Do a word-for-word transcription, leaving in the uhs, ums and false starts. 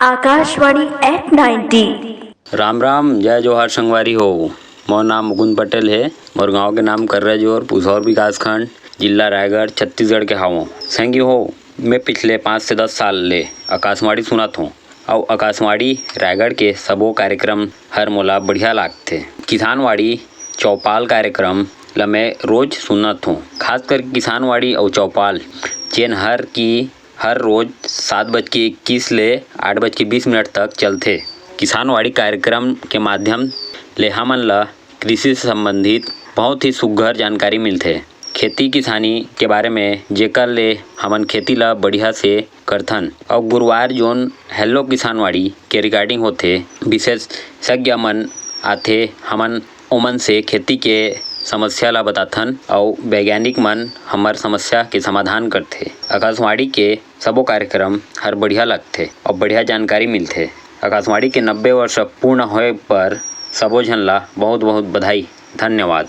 Akashvani eight ninety. Ram Ram, जय जोहार संगवारी हो। मोर नाम मुकुंद पटेल हे। मोर गांव के नाम कर्राजोर, पुसौर विकासखंड, जिला रायगढ़, छत्तीसगढ़ के हावों। संगी हो, मैं पिछले पाँच से दस साल ले आकाशवाणी सुनत हों, अउ आकाशवाणी रायगढ़ के सबो कार्यक्रम हर मोला बढ़िया लागथे। किसानवाणी चौपाल कार्यक्रम ल मैं रोज सुनत हों, खास करके किसानवाणी अउ चौपाल, जेन हर की हर रोज सात बज के इक्कीस ले आठ बज के बीस मिनट तक चलथे। किसानवाणी कार्यक्रम के माध्यम ले हमन ल कृषि से संबंधित बहुत ही सुघर जानकारी मिलथे। खेती किसानी के बारे में, जेकर ले हमन खेती ल बढ़िया से करथन। अउ गुरुवार जोन हेलो किसानवाणी के रिकॉर्डिंग होथे, विशेषज्ञ मन आथे, हमन ओमन से खेती के समस्या ला बताथन अउ वैज्ञानिक मन हमर समस्या के समाधान करथे। आकाशवाणी के सबो कार्यक्रम हर बढ़िया लगथे अउ बढ़िया जानकारी मिलथे। आकाशवाणी के नब्बे वर्ष पूर्ण होए पर सबो झन ला बहुत बहुत बधाई। धन्यवाद।